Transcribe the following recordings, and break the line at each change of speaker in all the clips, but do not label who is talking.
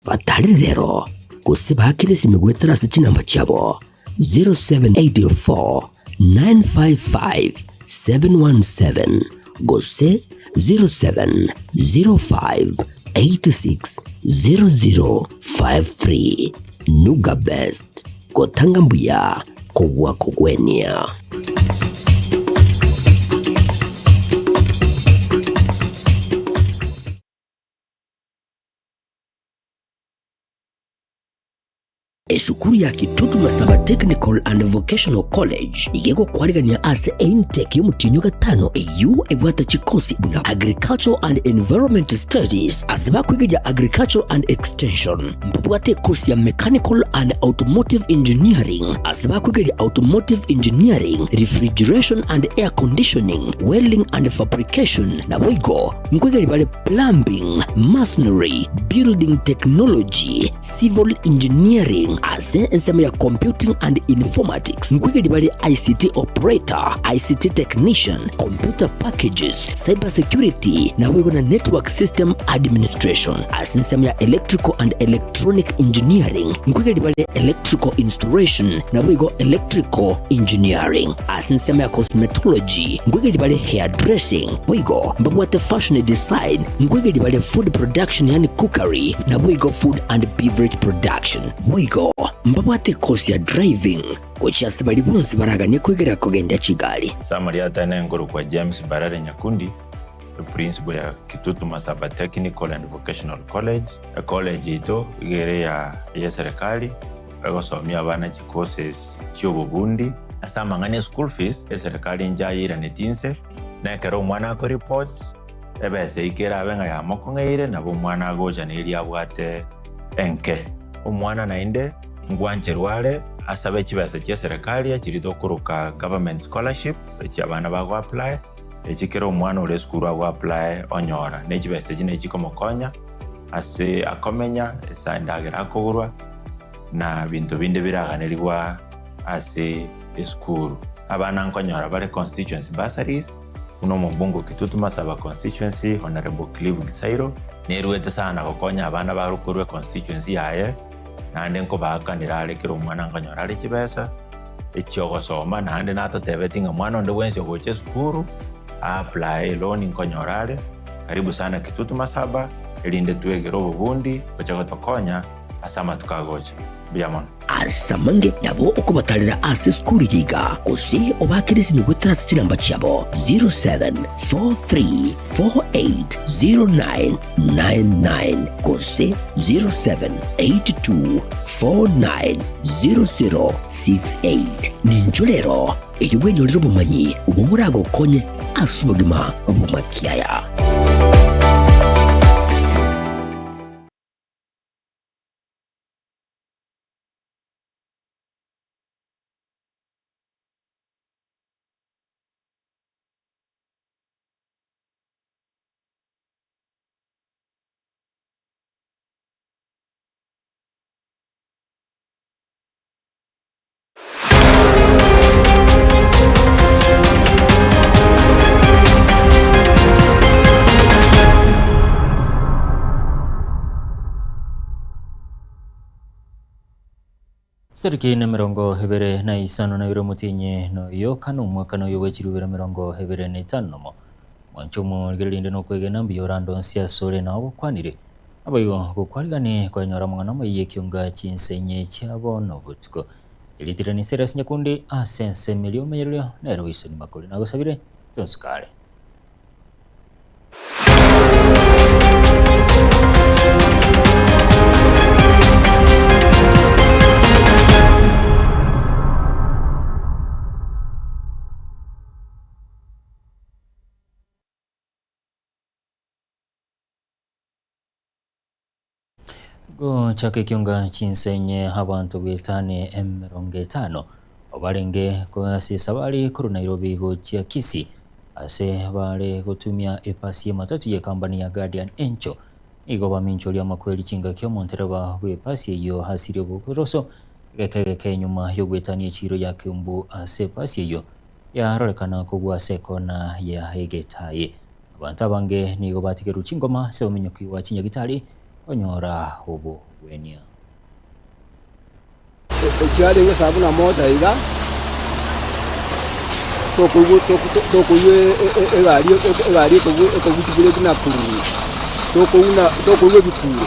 Batarire rero, gose baakere esimi goetera ase chinamba chiabo 0784 955 717 gose 0705 86 0053. Nuga Best, gotanga mbuya kobua kogwenia. Esukuru ya Kitutu Masaba Technical and Vocational College iga egokwarigania ase eintake y'omotienyi o gatano eyio ebwate chikosi buna Agricultural and Environment Studies ase bakwegeria Agricultural and Extension. Mbabwate ekosi ya Mechanical and Automotive Engineering ase bakwegeria Automotive Engineering, Refrigeration and Air Conditioning, Welding and Fabrication naboigo Nkoigeria bare plumbing, masonry, building technology, civil engineering ase ensemo ya computing and informatics. Nkoigeria bare ICT operator, ICT technician, computer packages, cyber security naboigo na network system administration. Ase ensemo ya electrical and electronic engineering nkoigeria bare electrical installation naboigo electrical engineering. Ase ensemo ya cosmetology nkoigeria bare hairdressing, Boigo mbabwate fashion design, nkoigeria bare food production yaani cookery, naboigo food and beverage production. Boigo mbabwate ecourse ya driving gochia ase baria bonsi baraganie koigerera kogendia chigari.
Summary Atene nkorokwa James Mbarare Nyakundi, eprinciple ya Kitutu Masaba Technical and Vocational College. Ecollege yaito iga ere ya eyeserikali egosomia abana chicourses chiobobundi. Ase amang'ana eschool fees, eserikali nchayeiraneti inse. Na ekero omwana akoreport, ebesa eyio kerabe ng'a yamokong'eire, nabo omwana agocha neria abwate enke. Omwana naende ngwancherwa are asabe chibesa chia eserekari echiria tokoroka government scholarship, echi abana bago apply, echi kera omwana ore esukuru ago apply onyora. Ne chibesa echi nachi chikomokonya ase akomenya, ase endagera akogorwa, na binto binde biraganerigwa ase esukuru. Abana nkonyora bare constituency bursaries buna omobunge o Kitutu Masaba constituency Honourable Clive Gisairo neruete sana gokonya abana bare korwa econstituency yaye naende nkobaakanera are kera omwana nkonyora are chibesa echiogosoma naende natotebeti ng'a mwana onde bwensi ogocha esukuru a apply eloan nkonyora are karibu sana Kitutu Masaba erinde twegere obobundi gocha gotokonya ase amatuko agocha. Mbuya mono.
Ase amange nabo okobatarera ase esukuru eye iga, gose obaakere esimi goetera ase chinamba chiabo 0743480999 gose 0782490068. Ninchwo rero erio bwenyorere obomanyi obwo boragokonye ase obogima bw'amakiaya.
Chitariki nemerongo ebere na isano na ibere omotienyi noyo kane omwaka noyo bwe chirubere emerongo ebere na etano nomo. Mwanche omorigereria rinde nokwegena mbuya orande onsi asore nao gokwanire. Naboigo gokwarigani koenyora amang'ana amaya y'ekionga chinsenye chia bono botuko. Eritire ninse ase nyakundi ase ensemo eria omonyererio nere oisoni makori nagosabire tonsukare. Gochaka ekionga chinsenye abanto goetane emerongo etano barenge ase esabari korwa Nairobi gochia Kisii ase bare gotumia epasi y'ematatu y'ekambani ya Guardian Angel. Nigo baminchoria amakweri chingaki omontereba bw'epasi eyio asirie obokoroso egeka egeke nyuma y'ogoetania echiiro ya Kiambu ase epasi eyio yarorekana kogwa ase ekona ya egetai. Abanto abange nigo batigerwe chingoma ase bamenyokigwa chinyagitari konyora obo. kobagwenia.
Echiarenge saa buna moja iga, tokoigwa tokoigwa egari egari ekobuti breki na kururu, tokouna tokoigwa ebikuro,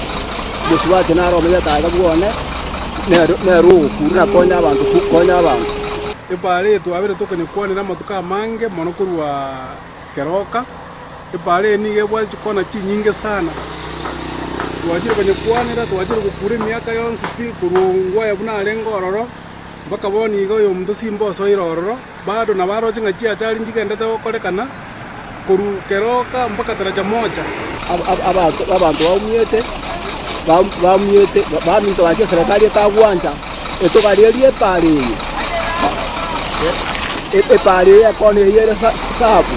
omosubati naro omenyete aiga bwone, nere nere ogokura na konya abanto konya abanto.
Epaara eye twabere tokonyekwanera amatuko amange mono korwa Keroka. Epaara eye nigo ebwate chikona chinyinge sana. Twachire konyekwanera, twachire gokura emiaka yonsi pi korwa ongwae buna arenge ororo, mpaka bono iga oyomonto simba osoire ororo, bado nabo aroche ng'a chiachari nchigendete gokorekana korwa Keroka mpaka Taraja Moja.
Abanto baumiete, baumiete, baminto banche eserekari etagwancha, etogarerie epaara eye, epaara eye ekona eye ere sabu,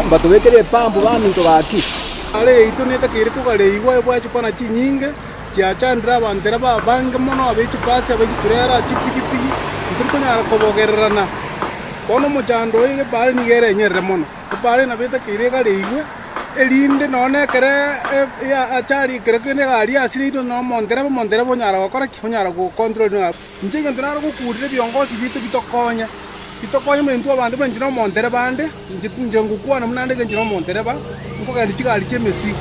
mbatobekere epampu baminto gaki.
Epaara yaito netakeire kogareigwa ebwate chikona chinyinge, chiachandire abanto ere babange mono, abe chibasi, abe chiturera, chipigipigi, ntori konyara kobogererana. Bono omochando oyo epaara nigo ere enyerere mono. Epaara eye nabo etakeire egareigwe. Erinde nonya nekero achari ekero kende egari yasireirwe na omontereba, omontereba onyara gokora ki? Onyara gocontrol na inche egento naro gokurera ebiongosi biaito bitokonye, bitokonye buna intwe abande buna inche na omontereba ande, inche inche ngokwana buna ande inche na omontereba, nkogendia chigari chia emesigo.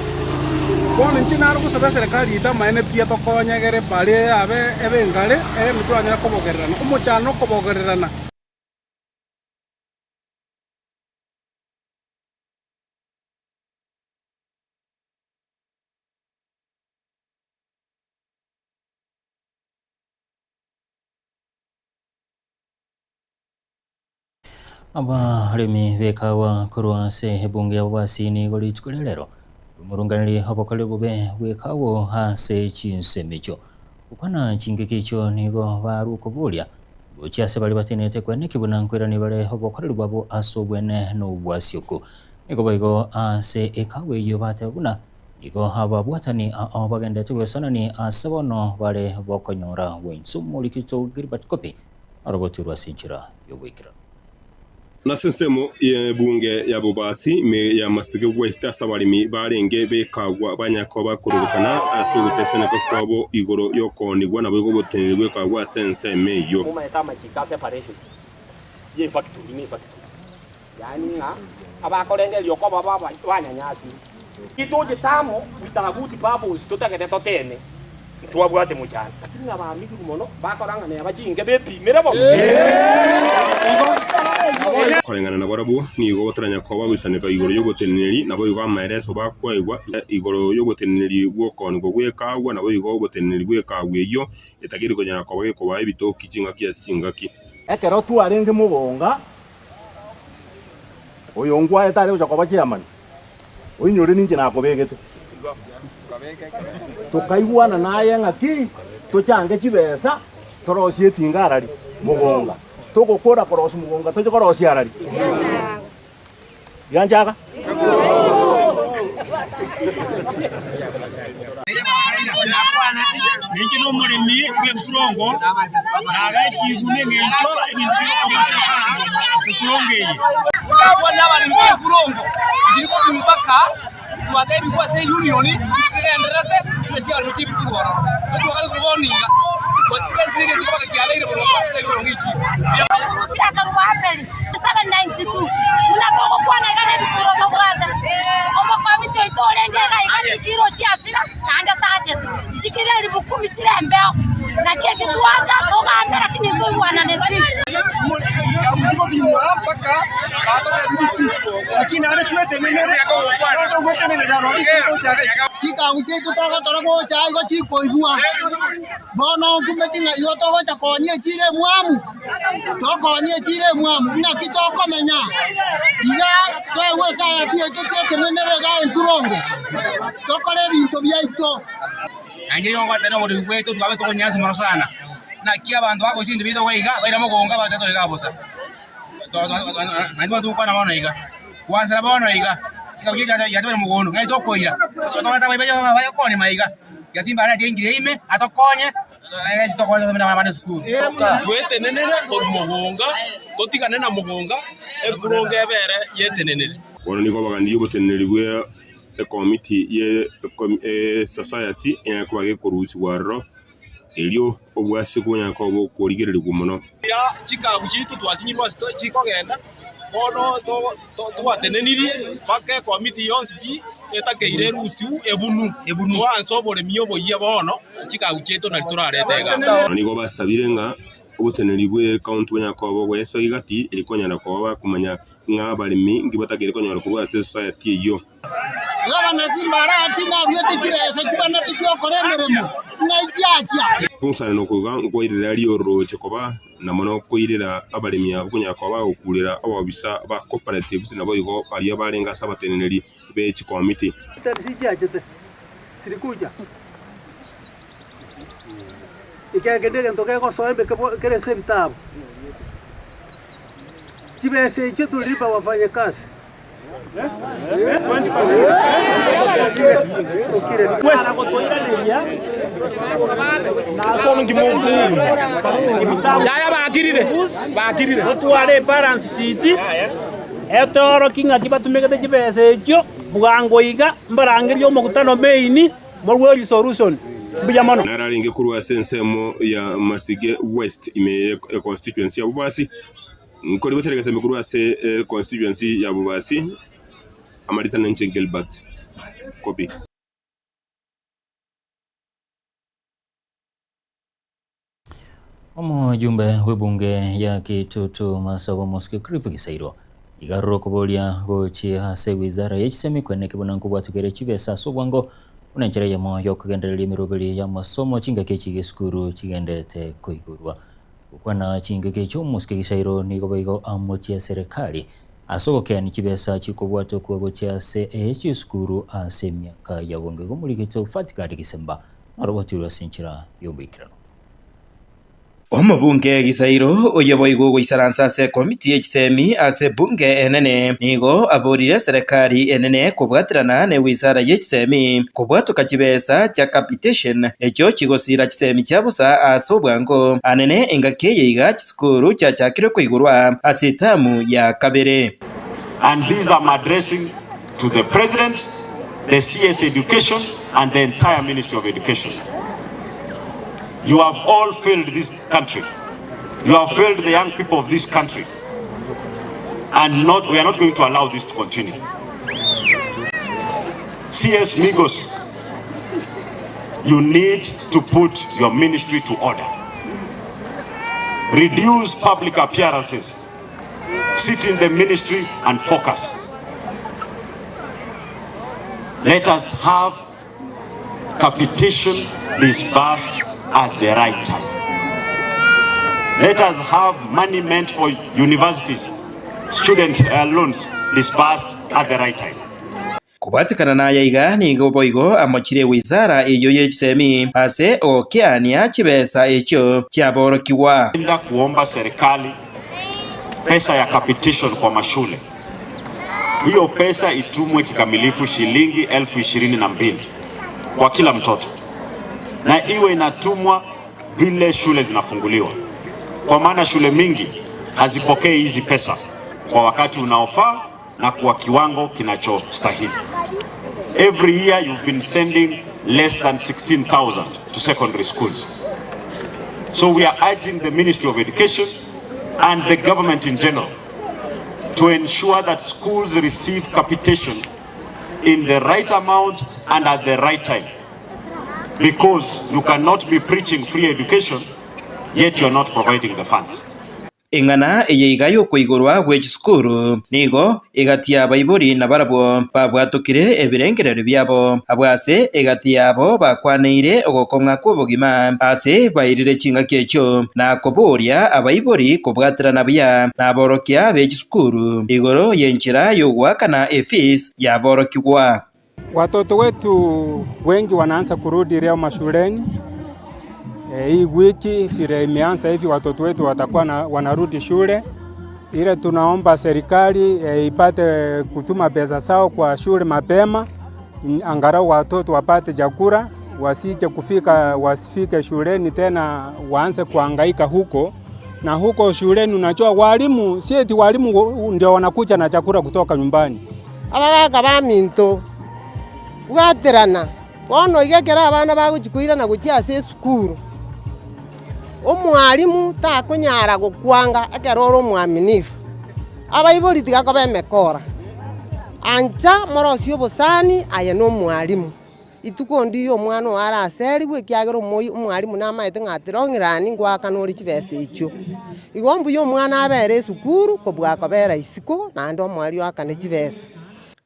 Bono inche naro gosaba eserekari yaito amaene pi etokonye egere epara eye yabe ebe engare, ere toranyare kobogererana, omochando okobogererana.
Abaremi b'ekawa korwa ase ebunge ya Bobasi nigo rituko ria rero bamorunganerie obokori bobe bw'ekawa ase chinsemo echio. Gokwana chingaki echio nigo barwa okoboria gochia ase baria batenenete kweneki buna nkoirania bare obokoreri bwabo ase obwene na obwasioku. Nigo boigo ase ekawa eyio bateba buna nigo ababwatani ao bagenderete gwesonani ase bono bare bokonyora gwensa omorikito Gilbert Kopi Orogoturwa ase enchera y'ogoikeranu.
Nase ensemo y'ebunge ya Bobasi ime ya Masige West ase abaremi barenge b'ekagwa banyare koba bakororokana ase ogoteseneka kwabo igoro y'okoonigwa naboigo oboteneneri bw'ekagwa ase ensemo eyio.
Momanyete amachiko a separation ye efactory na efactory, yaani ng'a abakorengereria okoba baba banyanyasire. Titochete amo with a good purpose totagete toteme. Ntwabwate mochando, lakini nabamiguru mono bakora ng'a neba chinke bepimire bono.
Koreng'ana nabarabwo, nigo bataranya koba goisaneka igoro y'oboteneneri, naboigo amaereso bakwaigwa igoro y'oboteneneri bw'okoonigwa gw'ekagwa, naboigo oboteneneri bw'ekagwa eyio etageri konyara koba gekobaa ebitoki chingaki ase chingaki.
Ekero twarenge mogonga, oyongwaete are gocha koba chairman, Oinyore ninche nakobegete. Tokaigwana naye ng'aki tochange chibesa torosie etinga arari mogonga. Togokora korosia mogonga toche korosia arari. Gianchaga?
Ninche nomoremi bw'ebirongo, nagaechigwe nengencho ebinto bi'okomocheka eturongo eye.
Tokabwana abaremi b'ebirongo, tiri kobima mpaka twatebigwa ase eunion kegendererete twesi abaremi chibi korwa ororo. Twakare korwa bono iga, twasibire ase egento mpaka kiabeire boronge batotebie boronge echibi.
Omorusia akarua Abeli 792, buna togokwana iga nebikuro tobwate. Omokomiti oito orenge iga iga chikiro chiasira, naende tachete. Chikiro elifu kumi chire embeo. Naki eki twacha togambe lakini ntoigwananeti.
Chikabu chiaito togotora gocha igo chikoigwa, bono nkumeti ng'a igo togocha koonia echiro emwamu. Tokoonia echiro emwamu, ng'aki tokomenya? Tiga toegwe esaa yaito yaito twetenenere iga enkurongo, tokore ebinto biaito.
Naende nigo ngoteba oboremi bwaito twabe tokonyasa mono sana, naki abanto bagochia ebinto biaito iga iga baira mogongo abanto tore iga bosa. Naende bono togokwana bono iga, gwansera bono iga, yatobere mogondo ng'ai tokoira, togoteba baye korema iga, Gesimba arete engire ime atokonye.
Twetenenere korwa mogonga, totigane na mogonga, eburongo ebe ere yetenenere.
Bono nigo baganirie oboteneneri bwe. Ekomiti ye esociety enyare koba gekorusigwa aroro, erio obwase bonyare koba bokorigererigwa mono.
Chikabu chiaito twasinyirwe ase chikogenda, bono twatenenirie mpaka ekomiti yonsi pi etakeire erusiu ebunu, twaansa oboremi oboyia bono chikabu chiaito nari torarete igaa.
Nigo basabire ng'a oboteneneri bw'ecounty bonyare koba bogoeswa egati eri konyara koba bakomanya ng'a abaremi inki batakeire konyora korwa ase esociety eyio.
Gavana Simbarati naruete chibesa chibanete chi'okora emeremo, ng'ai chiachia?
Kong'usana nokoiga nkwairera riororoche koba na mono koirera abaremi abwo konyara koba bagokurera abobisa ba cooperatives naboigo baria barenge ase abateneneri be chikomiti.
Chiachete chirikucha Ekiagera negento kegosoa ime kere ase ebitabu. Chibesa echio tulilipa wafanyakazi.
Totware ebalance sheet etoorokie ng'aki batumegete chibesa echio bwango iga mbarangerie omokutano main. Morue resolution. Mbuya mono.
Naro arenge korwa ase ensemo ya Masige West ime ye constituency ya Bobasi. Nkori goteria getembe korwa ase constituency ya Bobasi. Amarita ninche Gilbert Kobi.
Omojumbe bw'ebunge ya Kitutu Masaba Omosike Cliff Gisairo iga arure okoboria gochia ase wizara ye chisemi kweneki buna nkobwatukere chibesa ase obwango buna enchera eyemo yokogendereria emeroberi y'amasomo chingaki echi esukuru chigendete koigorwa. Gokwana chingaki echio Omosike Gisairo nigo boigo amochia eserekari ase ogokeani chibesa chikobwatokwa gochia ase echisukuru ase emiaka ya bwango. Igo omorikito Fatigard Gisemba Narogotirwe ase enchera y'oboikeranu.
Omobunge Gisairo, oyio boigo ogoisaransa ase ekomiti ye chisemi ase ebunge enene, nigo aborire eserekari enene kobwaterana ne wizara ye chisemi kobwatoka chibesa chia capitation echio chigosira chisemi chia bosa ase obwango anene engaki eye iga chisukuru chiachakirwe koigorwa ase etamu ya kabere.
And these I'm addressing to the President, the CS Education and the entire Ministry of Education. You have all failed this country. You have failed the young people of this country. And not, we are not going to allow this to continue. CS Migos, you need to put your ministry to order. Reduce public appearances. Sit in the ministry and focus. Let us have capitation disbursed at the right time. Let us have money meant for universities, student uh, loans disbursed at the right time.
Kobwatekana naya iga nigo boigo amochire wizara eyio ye chisemi ase ogokeania chibesa echio chiaborokigwa.
Enda kuomba serikali pesa ya capitation kwa mashule. Hiyo pesa itumwe kikamilifu shilingi 22,000 kwa kila mtoto, na iwe inatumwa vile shule zinafunguliwa, kwa maana shule mingi hazipokei hizi pesa kwa wakati unaofaa na kwa kiwango kinachostahili. Every year you've been sending less than 16,000 to secondary schools. So we are urging the Ministry of Education and the government in general to ensure that schools receive capitation in the right amount and at the right time. Because you cannot be preaching free education yet you are not providing the funds.
Eng'ana eye iga y'okoigorwa gwe chisukuru nigo egati y'abaibori nabarabwo babwatokire ebirengererio biabo, abwo ase egati yabo bakwaneire ogokong'a kw'obogima ase bairire chingaki echio, na koboria abaibori kobwaterana buya naborokia be chisukuru igoro y'enchera y'ogoakana efees y'aborokigwa.
Watoto wetu wengi wanaanza kurudi leo mashuleni. E, hii wiki vile imeanza hivi watoto wetu watakuwa na, wanarudi shule. Ile tunaomba serikali e, ipate kutuma pesa zao kwa shule mapema, angalau watoto wapate chakula, wasije kufika wasifike shuleni tena waanze kuhangaika huko na huko shuleni. Unajua walimu si eti walimu ndio wanakuja na chakula kutoka nyumbani.
Abagaaka baminto, Bwaterana, bono iga ekero abana bagochia koirana gochia ase esukuru, omwalimu takonyara gokwanga ekero ore omwaminifu. Abaibori tiga koba emekora, ancha morosie obosani aye na omwalimu. Rituko ndiyo omwana oo araserigwe ekiagera omoi omwalimu namaete ng'a at long run ngoakana ore chibesa echio. Igo mbuya omwana abere esukuru kobua kobera isiko naende omoerio oakane chibesa.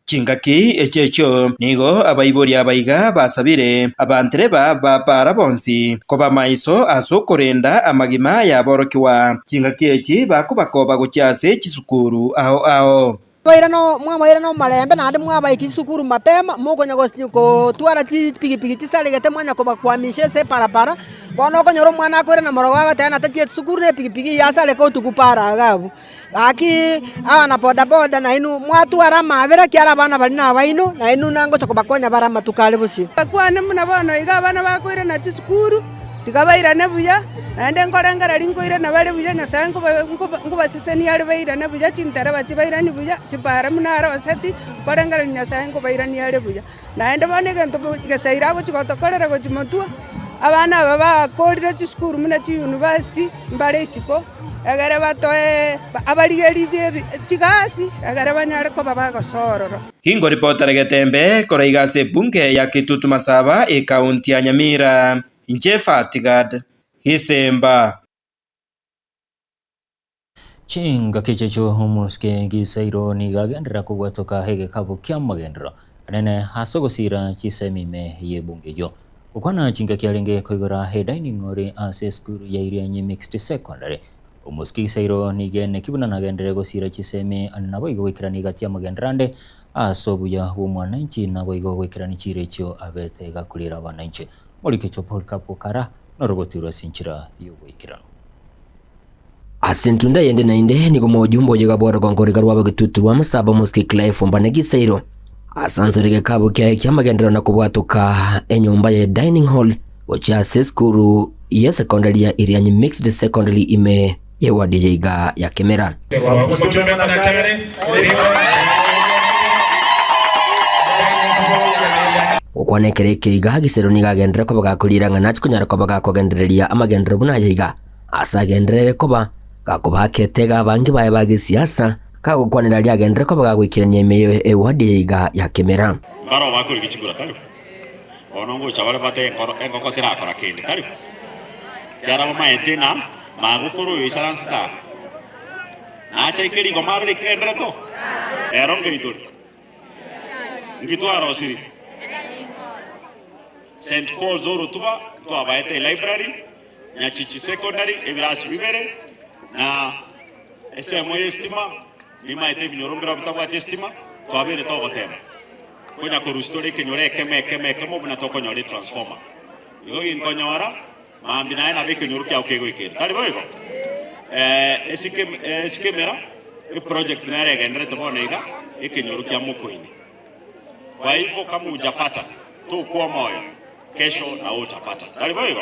Chingaki echi echio nigo abaibori aba iga basabire abantereba ba para bonsi koba maiso ase okorenda amagima y'aborokigwa chingaki echi bakobakoba gochia ase chisukuru ao ao.
Mwabaira nomorembe, naende mwabaika chisukuru mapema, mokonya gotwara chipigipigi chisaregete mwanya kobakwamisha ase eparapara. Bono okonyora omwana akoirana morogoba agoteba natachieti sukuru na epigipigi eyio asareke otuko para iga abwo. Gaki abana bodaboda nainwe mwatwara amabera ekiagera abana baria nabaino, nainwe nangocha kobakonya bare amatuko are bosio.
Bakwane buna bono iga abana bakoirana chisukuru, tiga bairane buya, naende nkorengereria nkoirana bare buya, Nyasae nkobasesenia are bairane buya, chintereba chibairanie buya, chipara buna aroseti, nkorengereria Nyasae nkobairania are buya. Naende bono egento gesaire agochia gotokorera gochia motwe, abana aba bakorire chisukuru buna chiuniversity, mbare isiko, egere batoe abarigererie chigasi, egere banyare koba bagosoa ororo.
Ingoripotera Getembe korwa iga ase ebunge ya Kitutu Masaba, ekaunti ya Nyamira. Inche Fatigad Gisemba.
Chingaki echio omosike Gisairo nigo agenderera kobwatoka egekabu ki'amagenderero anene ase ogosiira chisemi ime y'ebunge eyio. Gokwana chingaki arenge koigora edining hall ase esukuru ya Irianyi Mixed Secondary, omosike Gisairo nigo eneki buna nagenderere gosiira chisemi naboigo goikerania egati y'amagenderero ande ase obuya bw'omwananchi naboigo goikerania chiira echio abete gakurera abananchi. Morikecho Paul Kapukara norogotirwe ase enchera y'ogoikeranu.
Ase entunda eyende naende nigo mojumbe oyo iga bw'orogongo riga rw'abagetutu rw'amasabo omosike Clive Ombane Gisairo asansore egekabu kiaye ki'amagenderero na kobwatoka enyomba ye dining hall gochia ase esukuru ye secondary ya Irianyi Mixed Secondary ime ye ward eye iga ya Kemera. Gokwana ekero eke iga, Gisairo nigo agenderere koba gakoriera ng'a nachi konyara koba gakogendereria amagenderero buna aya iga. Ase agenderere koba gakobaaka etego abange baye ba gesiasa, kagokwanera aria agenderere koba gagoikerania ime y'ewadi eye iga ya kemera.
Mbaro bakorigia chikura, tari bo? Bono ngocha bare bate enkoro, engoko terakora kende, tari bo? Ekiagera bamaete ng'a magokoro oyo oisaransete aa, nacha ike rigoma arore ekegenderete oo, ero nkeitore. Nki twarosirie? St. Paul's orotuba ntwabaete elibrary, Nyachichi Secondary ebirasi bibere, na esemo y'estima nimaete ebinyoro mbirobio bitabwati estima, twabeire togotema konya korusia tore ekenyoro ekemo ekemo ekemo buna tokonyora etransformer. Igo ginkonyora mambia naye nabo ekenyoro kiao kegoika ere. Tari boigo? Esike esikemera eproject nere egenderete bono iga ekenyoro kia Mokoini. Kwa hivyo kama hujapata tokwa omoyo. Kesho nao otapata. Tari boigo?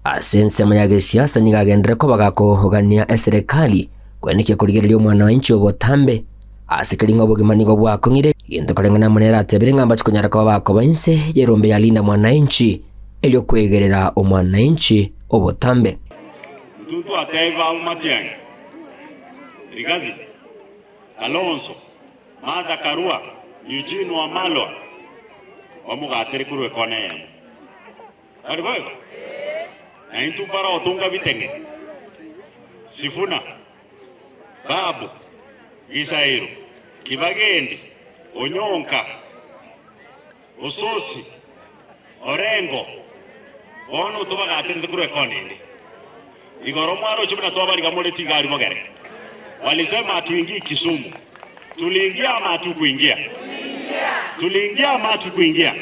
Ase ensemo ya gesiasa nigo agenderere koba gakogania eserekari koenekia korigereria omwana o inche obotambe. Ase keria ng'a obogima nigo bwakong'ire, gento koreng'ana amo nere atebire ng'a mbache konyara koba bakoba inse y'erombe ya Linda Mwananchi, erio kwegerera omwananchi obotambe.
Intwe ntwateba abwo Matiang'i, Rigathi, Kalonzo, Martha Karua, Eugene Wamalwa, bamogatere korwa ekona eyemo. Tari boigo? Na intwe mbare otonga biteng'e, Sifuna, Babu, Gisairo, Kibagendi, Onyonka, Ososi, Orengo, bono tobagaterete korwa ekona ende. Igoro mwaroche buna twabariga more tigari bogere. Walisema hatuingii Kisumu. Tuliingia ama hatukuingia? Tuliingia ama hatukuingia?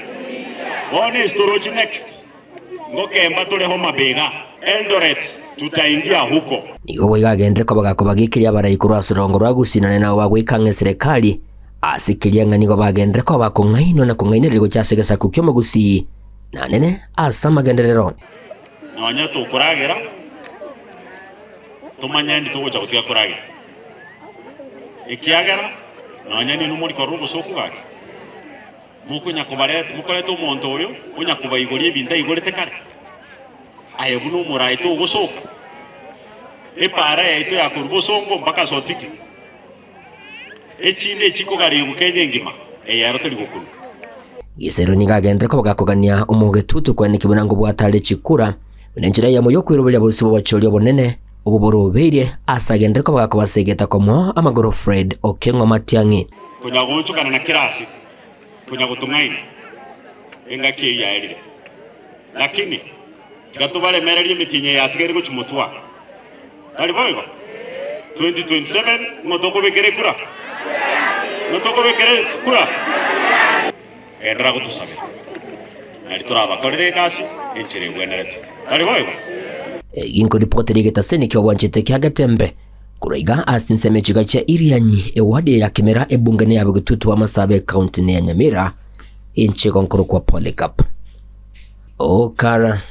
Bono ase torochi next ngokemba tore Homa Bay iga Eldoret tutaingia huko.
Nigo boigo agenderere koba gakobagekeria abarai korwa ase orongo rwa Gusii nonye nabo bagoika ang'e eserekari, ase keria ng'a nigo bagenderere koba bakong'ainwa na kong'ainereria gochia ase egesaku ki'omogusii na nene ase amagenderero.
Nonya tokoragera, tomanye ndi togocha gotiga koragera, ekiagera nonya ninwe mori korora obosooku gaki. Mokonya kobareta, mokoreta omonto oyo onya kobaigoria ebinto aigorete kare? Aye buna omoraai togosoka epaara yaito ya korwa bosongo mpaka Sotiki, echinde echikogareigwa Kenya engima, eye ero teri gokunwa.
Gisero nigo agenderere koba gakogania omogetutu kweneki buna ngobwata are chikura, buna enchera eyemo y'okoiroberia bosio bw'obochori obonene obwo borobeirie ase agenderere koba gakobasegeta komoa amagoro Fred Okeng'o Matiang'i.
Konya goonchokana na kera ase, konya gotong'aina, engaki eyio yaerire. Lakini tiga tobaremererie emetienyi eye yatigaire gochia motwe aa. Tari boigo? 2027 ng'o tokobekera ekura? Ng'o tokobekera ekura? Genderera gotosabera, nari torabakorere egasi enchera egwenerete. Tari boigo?
Ginkoripotera egetaseni ki'obwanchete kia Getembe, korwa iga ase chinsemo echiga chia Irianyi, ewadi ya Kimera, ebunge neya Bogetutu bw'Amasaaba ecounty neya Nyamira, inche igo nkorokwa Polycarp Okara.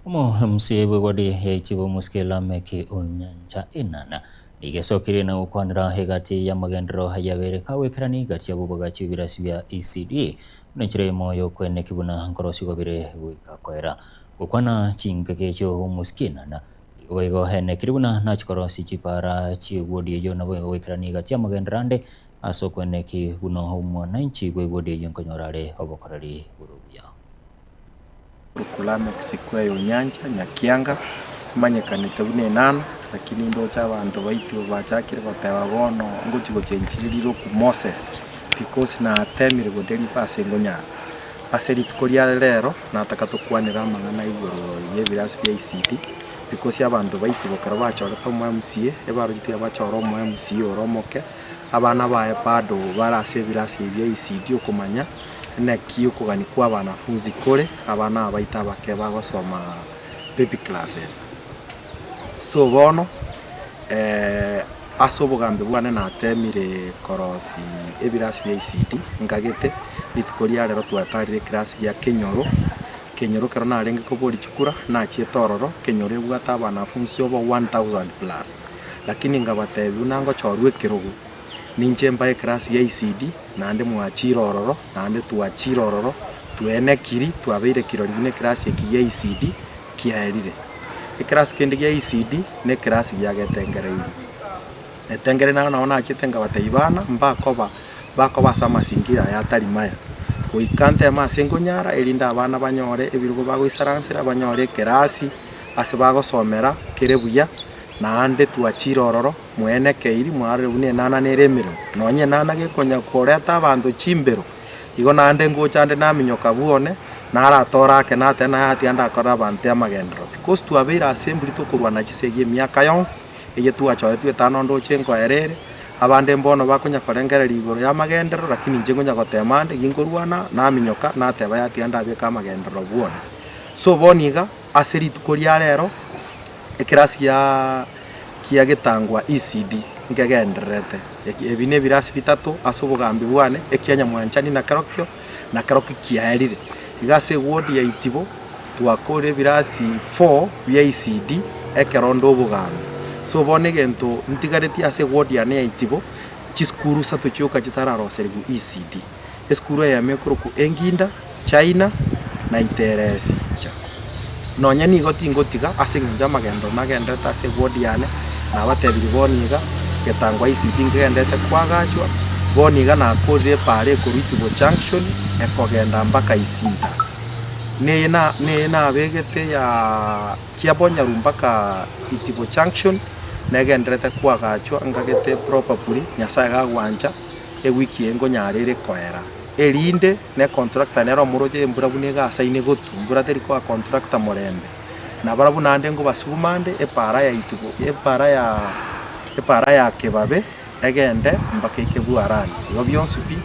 Omo MC bw'ewadi ya Itibo Omosike Lameck Onyancha Enana nigo esokirie na gokwanera egati y'amagenderero ayabeire kagwekerani gati y'abwo bagachi b'ebirasi bia ECD buna enchera eyemo y'okweneki buna nkorosigwa bire goika koera. Gokwana chingaki echio Omosike Enana nigo boigo enekire buna nachikorosi chipara chi'ewodi eyio naboigo goikerani egati y'amagenderero ande ase okweneki buna omwananchi bw'ewodi eyio nkonyora are obokoreri bore obuya.
Korwa Mexico eye onyancha Nyakianga, emanyekanete buna enana, lakini ndoche abanto baito bachakire goteba bono ngochi gochenchia riroku Moses, because natemire godeliver ase ngonyara. Ase rituko ria rero, nataka tokwanere amang'ana igoro ya ebirasi bia ECD, because abanto baito ekero bachorete omo MCA, ebaroche tiga bachore omo MCA ore omoke, abana baye bado bare ase ebirasi ebi bia ECD okomanya. Naki okogania kw'abanafunzi kore, abana aba baito abake bagosoma baby classes. So bono ase obogambi bwane natemire korosia ebirasi bia ECD nkagete, rituko ria rero twatarire ekerasi gia Kenyoro, Kenyoro ekero narenge koboria chikura, nachiete ororo, Kenyoro ebwate abanafunsi obo 1000 plus, lakini nkabatebia buna ngochorwa ekerogo. Ninche mbae ekerasi gia ECD, naende mwachire ororo, naende twachire ororo, twenekiri, twabeire kirori buna ekerasi eki gia ECD kiaerire. Ekerasi kende gia ECD, na ekerasi gia getengereiri. Getengere naro nabo nachete nkabatebia bana, mbakoba bakoba ase amasingira aya atari maya. Goika nteme ase nkonyara erinde abana banyore ebirogo bagoisaransera, banyore ekerasi ase bagosomera kere buya, naende twachire ororo. Mwenekeiri, mwarore buna enana nere emeremo, nonya enana gekonya koreta abanto chimbero, igo naende ngocha nde naminyoka bwone, naratore ake natebe naye atiga ndakorere abanto amagenderero. Because twabeire ase emburi tokorwana chisegi emiaka yonsi, eye twachoretwe etano ndoche nkoera ere, abande mbono bakonya korengereria igoro y'amagenderero lakini inche ngonya gotema ande ginkorwana, naminyoka, nateba yatiga ndabeke amagenderero bwone. So bono iga, ase rituko ria rero, ekerasi gia. Kiagetangwa ECD nkegendererete. Ebi nebirasi bitato ase obogambi bwane, ekia nyamwanchani na kerokio, na kerokio kiaerire. Iga ase eward ya Itibo twakorire ebirasi four bia ECD ekero onde obogambi. So bono egento ntigaretie ase eward yane ya Itibo, chisukuru isato chioka chitararoserigwa ECD. Esukuru eyemo ekorokwa Enginda, China, na Iteresi. Nonya nigo tingotiga ase engencho y'amagenderero nagenderete ase eward yane, nabatebirie bono iga, getangwa ECD nkegenderete koagachwa, bono iga nakorire epaara ekorwa Itibo Junction ekogenda mpaka Isinta. Neye na neye nabegete ya Kiabonyoru mpaka Itibo Junction, negenderete koagachwa nkagete probably Nyasaye gagwancha. Ewiki eye nkonyara ere koera, erinde ne contractor nere omoroche embura buna egasaine gotwa, mbura teri koa contractor morembe. Nabarabwo naende nkobasuguma nde epaara ya itubo epaara ya epaara ya kebabe egende mpaka eke bwarani. Igo bionsi pi,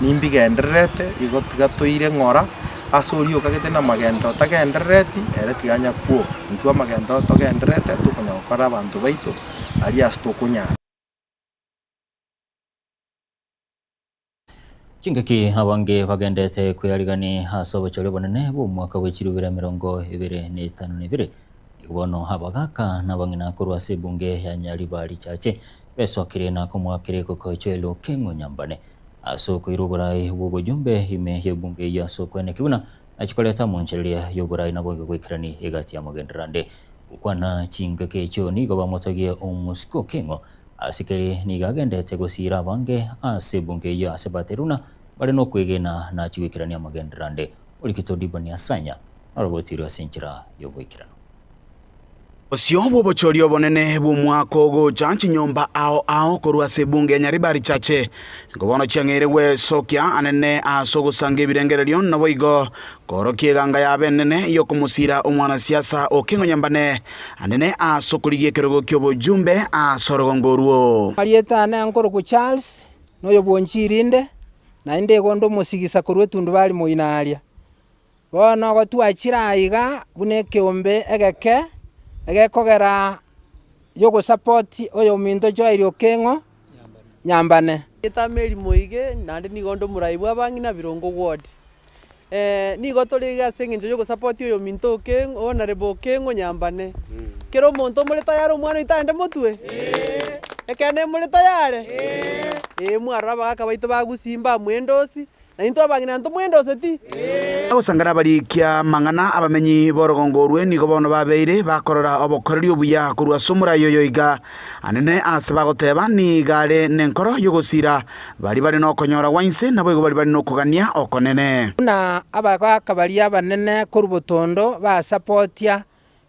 nimbigendererete igo tiga toire ng'ora ase oria okagete namagenderero tagenderereti, ere tiga anyakwoga. Intwe amagenderero togendererete tokonya gokorera abanto baito aria ase tokonyara.
Chingaki abange bagendete kweyarigani ase obochori obonene bw'omwaka bwe chirubere 2052 nigo bono abagaka na abang'ina korwa ase ebunge ya Nyaribari Chache besokire na komoakera egoko Joel Okeng'o Nyambane. Ase okoira oborai bw'obojumbe ime y'ebunge eyio ase okweneki buna nachie koreta amonchereria y'oborai naboigo goikerani egati y'amagenderero ande. Gokwana chingaki echio nigo bamotogie omosike o Keng'o ase keri nigo agendete gosiira abange ase ebunge eyio ase bateri buna bare nokwegena nachie goikerania amagenderero ande. Orikito Diboni Asanya norobotirwe ase enchera y'oboikeranu.
Bosio bw'obochori obonene bw'omwaka ogocha chinyomba ao ao korwa ase ebunge ya Nyaribari Chache nigo bono chiang'eire gwesokia anene ase ogosanga ebirengererio naboigo koorokia eganga yabo enene y'okomosira omwanasiasa Okengo Nyambane anene ase okorigia ekerogo ki'obojumbe ase orogongo orwo.
Marieta ane nkorokwa Charles, noyo bw'Onchirinde, naende igo onde omosigisa korwa etundubari moino aria. Bono gotwachire aiga buna ekeombe egeke, egekogera y'ogosapoti oyominto Joel Okeng'o Nyambane.
Erieta Mary Moige, naende nigo onde omorai bw'abang'ina Birongo Ward. Nigo tore iga ase eng'encho y'ogosapoti oyominto Okeng'o, Honourable Okeng'o Nyambane. Kera omonto omore tayari omwana oito aende motwe? Ekeene more tayare? Ee, mwarora abagaka baito ba Gusii mbamwendosi, Na intwe abang'ina ntomwendoseti?
Agosangana abarikia amang'ana abamenyi b'orogongo orwe nigo bono babeire bakorora obokoreri obuya korwa ase omorai oyo iga anene aase bagoteba nigo are nenkoro y'ogosira baria bare nokonyora gwa inse naboigo baria bare nokogania okonene.
Buna abagaaka baria abanene korwa botondo basapotia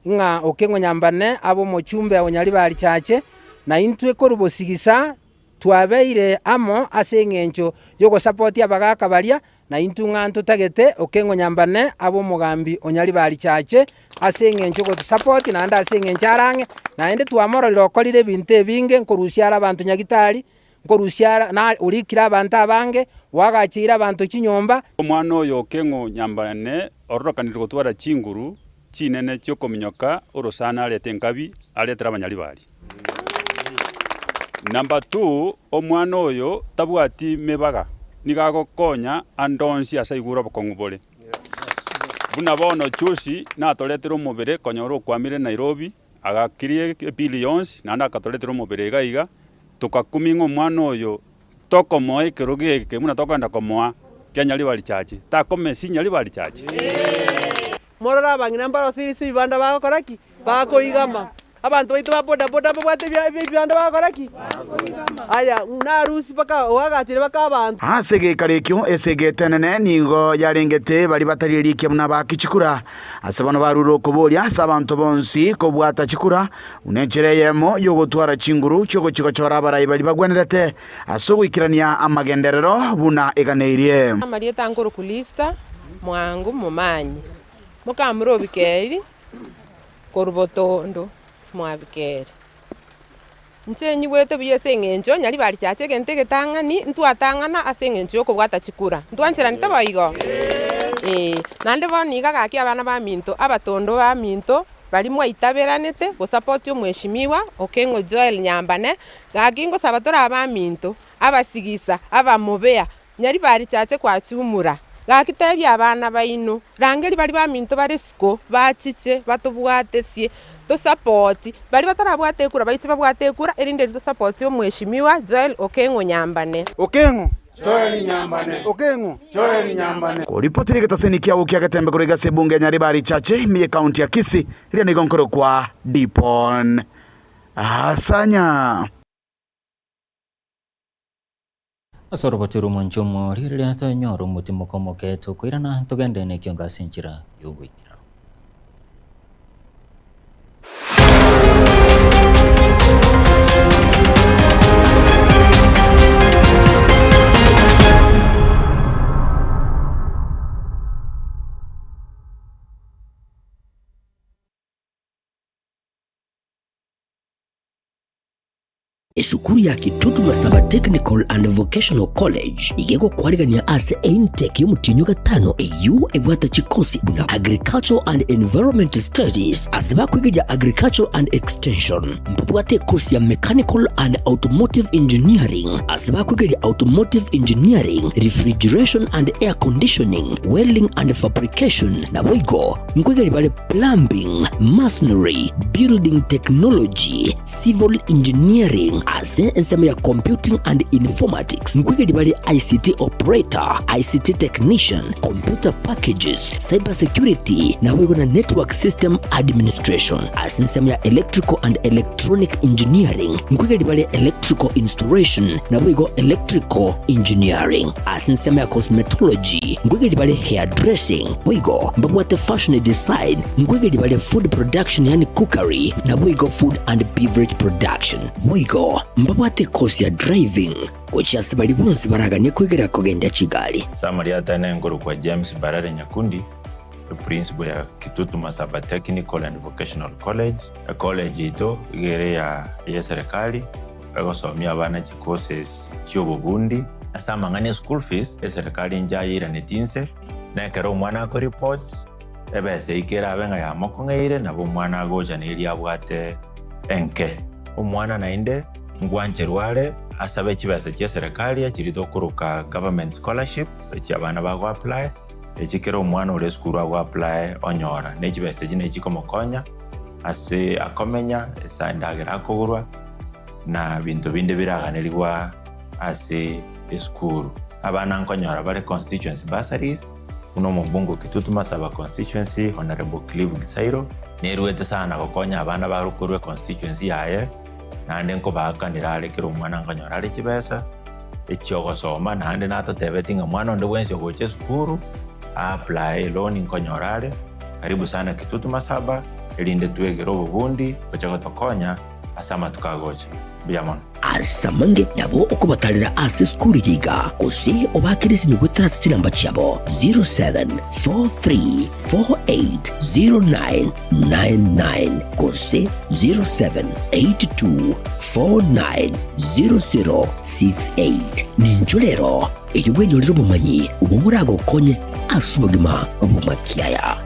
ng'a Okeng'o Nyambane abe omochumbe o Nyaribari Chache, na intwe korwa bosigisa Twabeire amo ase engencho y'ogosapotia abagaaka baria, na intwe ng'a ntotagete Okeng'o Nyambane abe omogambi o Nyaribari Chache ase engencho y'ogotusapoti naende ase engencho are ang'e, naende twamororire okorire ebinto ebinge nkorusia are abanto Nyagitari, nkorusia are na orikire abanto abange, oagacheire abanto chinyomba.
Omwana oyo Okeng'o Nyambane ororokanire gotwara chinguru chinene chiokominyoka orosana arete enkabi aretere abanyaribari. Number two, omwana oyo tabwati mebaga, nigo agokonya ande onsi ase aigure obokong'u bore. Buna bono juzi natoretire omobere konyora okwamire Nairobi, agakiria ebill yonsi naende akatoretera omobere iga iga, tokakumia ng'a omwana oyo tokomoa ekerogo eke buna tokogenda komoa kia Nyaribari Church, takomesi Nyaribari Church.
Morore abang'ina mbarosire ase ebibanda bagokora ki? Bakoigama. Abanto baito ba boda boda mbabwate ebibanda bagokora ki? Aya, narusia mpaka oagachire mpaka abanto.
Ase egekaro ekio esegi enene nigo yarengete baria batari erikia buna abaaki chikura. Ase bono barure okoboria ase abanto bonsi kobwata chikura buna enchera eyemo y'ogotwara chinguru chi'ogochia gochora abarai baria bagwenerete ase ogoikerania amagenderero buna eganeirie.
Amarieta nkorokwa Lista, mwango momanyi, mokamura obikeri korwa botondo mwabikeri. Inche nyigwete buya ase eng'encho nyari barichache egento egetang'ani, ntwatang'ana ase eng'encho yokobwata chikura. Ntwancheranete boigo? Ee. Naende bono iga gaki abana baminto, abatondo baminto, baria mwaitaberanete gosapoti omweshimiwa Okeng'o Joel Nyambane, gaki ngosaba tore abaminto, abasigisa, abamobea, Nyari barichache kwachumura, gaki tebia abana baino, rangeria baria baminto bare isiko, bachiche, batobwatesie, tosapoti, baria batarabwate ekura baiche babwate ekura, erinde erio tosapoti omweshimiwa Joel Okeng'o Nyambane.
Okeng'o
Joel Nyambane. Okeng'o Joel Nyambane.
Koripotire egetaseni kiabo kia Getembe korwa ase ebunge ya Nyaribari Chache ime y'ekaunti ya Kisii, riria nigo nkorokwa Dipon Asanya.
Ase orobato rw'omonche omoria riria tonyore omotimoko omoke tokoirana togende nekiongo ase enchera y'oboikeranu.
Esukuru ya Kitutu Masaba Technical and Vocational College iga egokwarigania ase eintake y'omotienyi o gatano eyio ebwate chikosi buna Agricultural and Environment Studies ase bakwegeria Agricultural and Extension. Mbabwate ekosi ya Mechanical and Automotive Engineering ase bakwegeria Automotive Engineering, Refrigeration and Air Conditioning, Welding and Fabrication naboigo nkwegeria bare Plumbing, Masonry, Building Technology, Civil Engineering. Ase ensemo ya Computing and Informatics nkoigeria bare ICT Operator, ICT Technician, Computer Packages, Cyber Security naboigo na Network System Administration. Ase ensemo ya Electrical and Electronic Engineering nkoigeria bare Electrical Installation naboigo Electrical Engineering. Ase ensemo ya Cosmetology nkoigeria bare Hairdressing boigo mbabwate Fashion Design nkoigeria bare Food Production yaani Cookery naboigo Food and Beverage Production. Boigo mbabwate ekosi ya Driving gochia ase baria bonsi baraganie koigera kogendia chigari.
Samaria atene nkorokwa James Mbarare Nyakundi, eprinciple ya Kitutu Masaba Technical and Vocational College. Ecollege yaito iga ere ya eserekari egosomia abana chicourses chiobobundi. Ase amang'ana e school fees, eserekari nchayeiranetie inse, na ekero omwana akoreport, ebesa eyio kerabe ng'a yamokong'eire, nabo omwana agocha na eria abwate enke. Omwana naende ngwancherwa are asabe chibesa chia eserekari echiria tokoroka government scholarship, echi abana bago apply, echi kera omwana ore esukuru ago apply onyora. Ne chibesa echi nachi chikomokonya ase akomenya, ase endagera akogorwa, na binto binde biraganerigwa ase esukuru. Abana nkonyora bare constituency bursaries, buna omobunge o Kitutu Masaba constituency Honourable Clive Gisairo, Neruete sana gokonya abana bare korwa econstituency yaye, naende nkobaakanera are kera omwana nkonyora are chibesa echiogosoma, naende natotebeti ng'a mwana onde bwensi ogocha esukuru a apply eloan nkonyora are. Karibu sana Kitutu Masaba erinde twegere obobundi gocha gotokonya ase amatuko agocha. Mbuya mono.
Ase amange nabo okobatarera ase esukuru eye iga, gose obaakere esimi goetera ase chinamba chiabo 0743480999 gose 0782490068. Ninchwo rero erio bwenyorere obomanyi obwo boragokonye ase obogima bw'amakiaya.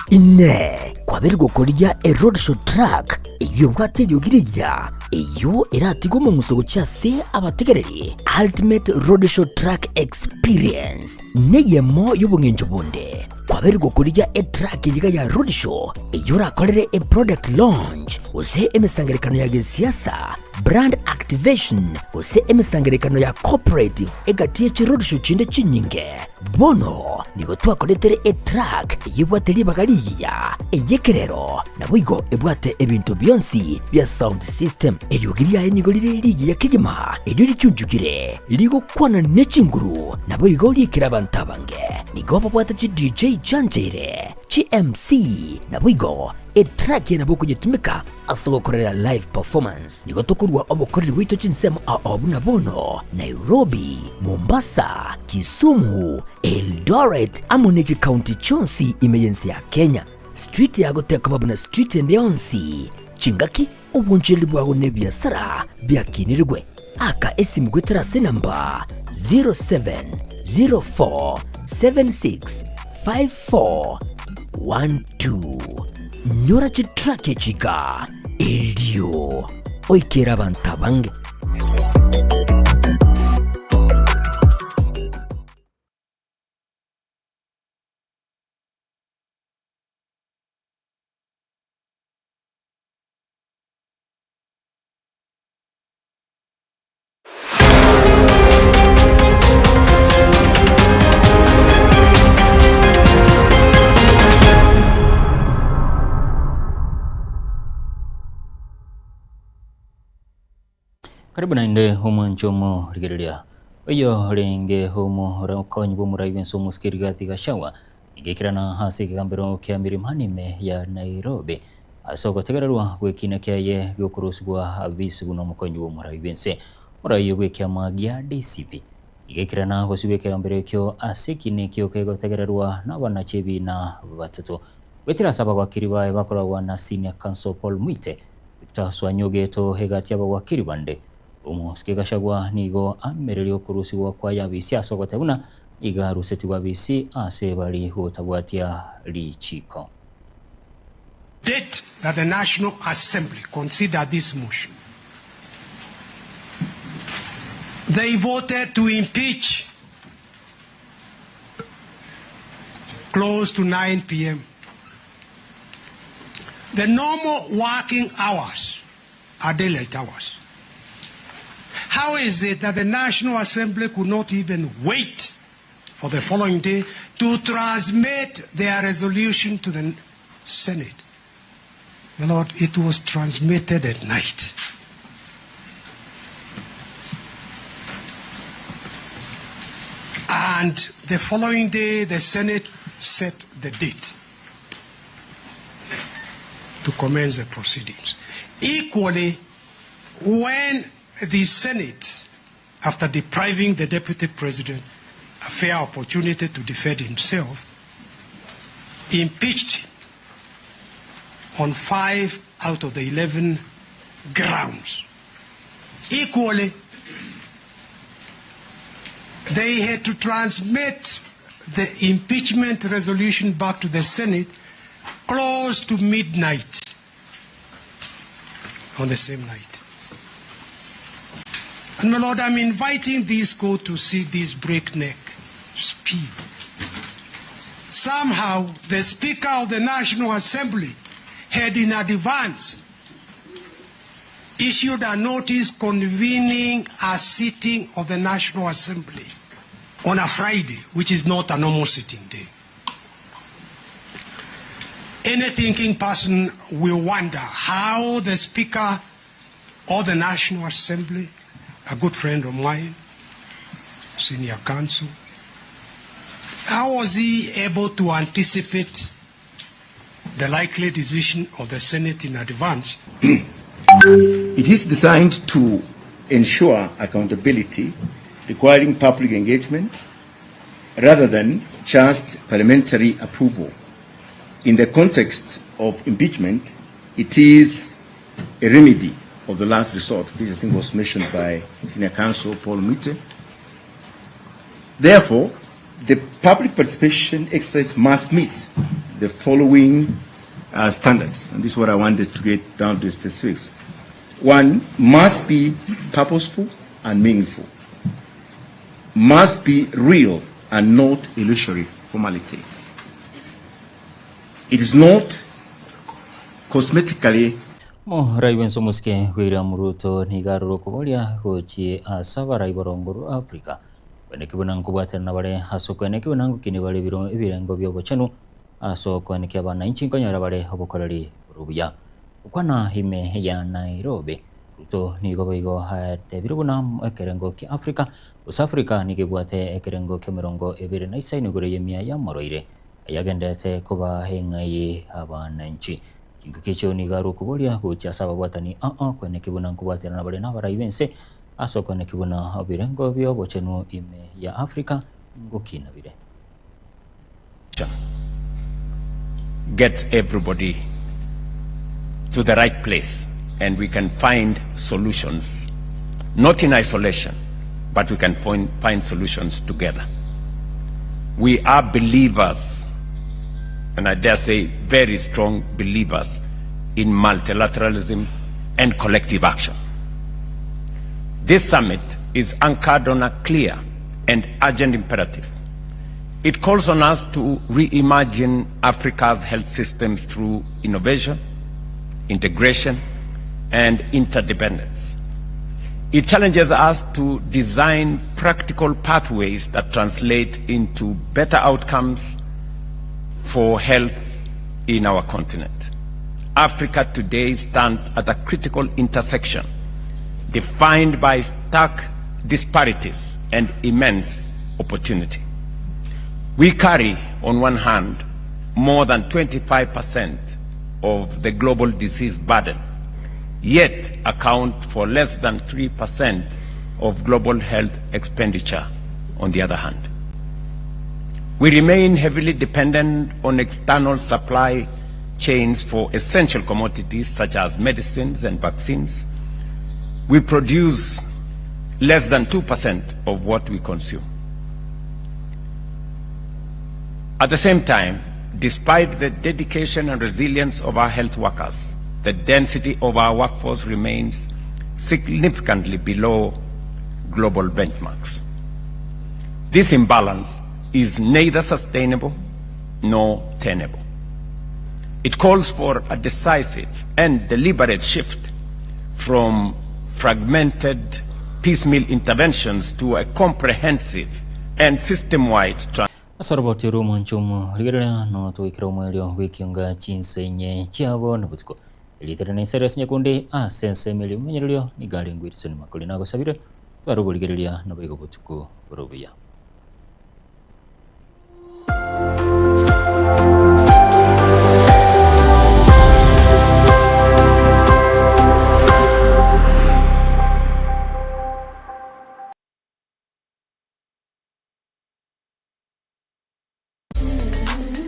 Inee! Kwabeire gokorigia eroadshow truck eyio ebwate eriogi rigiya, eyio eratigwe omong'uso gochia ase abategereri? Ultimate Roadshow Truck Experience neyemo y'obong'encho bonde. Kwabeire gokorigia etruck eyio iga ya roadshow eyio orakorere eproduct launch gose emesangererekano ya gesiasa, brand activation, gose emesangererekano ya corporate egati ye chiroadshow chinde chinyinge. Bono nigo twakoretere etruck eyio ebwate ribaga rigiya, ey'ekerero, naboigo ebwate ebinto bionsi bia sound system. Eriogi riaye nigo rire rigiya kegima, erio richunchukire, rigokwana ne chinguru, naboigo riikire abanto abange. Nigo babwate chi DJ chiancheire, chi MC, naboigo Etrack eye nabo okonyetumeka ase ogokorera live performance. Nigo tokorua obokoreri bwaito chinsemo ao buna bono, Nairobi, Mombasa, Kisumu, Eldoret amo ne chikaunti chionsi ime y'ense ya Kenya. Street yago tekoba buna street ende yonsi. Chingaki, obonchereri bwago na ebiasara biakinirigwe. Aka esimu goetera ase enamba 0704765412. Nyora chitrack echi iga erio oikere abanto abange.
Karibu naende omwancho omorigereria oyo orenge omokonyi bw'omorai bw'ense omosike Rigathi Gachagua Gekerana ase ekegambero kia Milimani ime ya Nairobi ase ogotegererwa gw'ekiina kiaye gi'okorusigwa abisi buna omokonyi bw'omorai bw'ense. Omorai bw'ekiama gia DCP igekerana gosibwa ekegambero ekio ase ekiina ekio kegotegererwa n'abanachi ebiina batato. Goetera ase abagwakiri baye bakoragwa na Senior Counsel Paul Muite, Victor Swanyogeto egati y'abagwakiri bande. Omosike Gachagua nigo amereria okorusigwa kwaye abisi ase ogoteba buna Iga arusetigwe abisi ase bari gotabwatia richiiko.
Date that the National Assembly considered this motion, they voted to impeach. Close to 9 pm. The normal working hours are daylight hours. How is it that the National Assembly could not even wait for the following day to transmit their resolution to the Senate? My Lord, it was transmitted at night. And the following day, the Senate set the date to commence the proceedings. Equally, when the Senate, after depriving the Deputy President a fair opportunity to defend himself, impeached him on five out of the 11 grounds. Equally, they had to transmit the impeachment resolution back to the Senate close to midnight on the same night. And my Lord, I'm inviting this court to see this breakneck speed. Somehow, the Speaker of the National Assembly had in advance issued a notice convening a sitting of the National Assembly on a Friday, which is not a normal sitting day. Any thinking person will wonder how the Speaker of the National Assembly, a good friend of mine, senior counsel, how was he able to anticipate the likely decision of the Senate in advance?
It is designed to ensure accountability, requiring public engagement rather than just parliamentary approval. In the context of impeachment, it is a remedy of the last resort. This, I think, was mentioned by Senior Counsel Paul Muite. Therefore, the public participation exercise must meet the following uh, standards. And this is what I wanted to get down to specifics. One, must be purposeful and meaningful. Must be real and not illusory formality. It is not cosmetically
Morai bwense omosike William Ruto nigo arure okoboria gochie ase abarai borongo rwa Africa kweneki buna nkobwaterana bare ase okweneki buna ngokini bare ebiro ebirengo biobochenu ase okweneki abananchi nkonyora bare obokoreri bore obuya. Gokwana ime ya Nairobi, Ruto nigo boigo atebire buna ekerengo kia Africa gose Africa nigo ebwate ekerengo kia emerongo ebere na isaino igoro y'emia y'amorwaire ayagenderete koba eng'ai abananchi. Chingaki echio nigo are okoboria gochia ase ababwatani aa kweneki buna nkobwaterana bare nabarai b'ense ase okweneki buna ebirengo bi'obochenu ime ya Africa ngokina bire.
Gets everybody to the right place and we can find solutions not in isolation but we can find, find solutions together. We are believers, and I dare say very strong believers, in multilateralism and collective action. This summit is anchored on a clear and urgent imperative. It calls on us to reimagine Africa's health systems through innovation, integration, and interdependence. It challenges us to design practical pathways that translate into better outcomes for health in our continent. Africa today stands at a critical intersection defined by stark disparities and immense opportunity. We carry, on one hand, more than 25% of the global disease burden, yet account for less than 3% of global health expenditure, on the other hand. We remain heavily dependent on external supply chains for essential commodities such as medicines and vaccines. We produce less than 2% of what we consume. At the same time, despite the dedication and resilience of our health workers, the density of our workforce remains significantly below global benchmarks. This imbalance is neither sustainable nor tenable. It calls for a decisive and deliberate shift from fragmented piecemeal interventions to a comprehensive and system-wide
Ase oroboti rw'omonche omo, rigereria notoikera omoerio bw'ekionga chinsenye chiabo na botuko. Erieta riane Cyrus Nyakundi ase ensemo eria omonyererio nigo arenge Wilson Makori nagosabire tware oborigereria naboigo botuko bore obuya.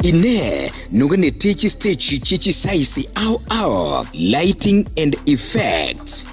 Inee! Noganetie chistage chie chisaisi ao ao, lighting and effects?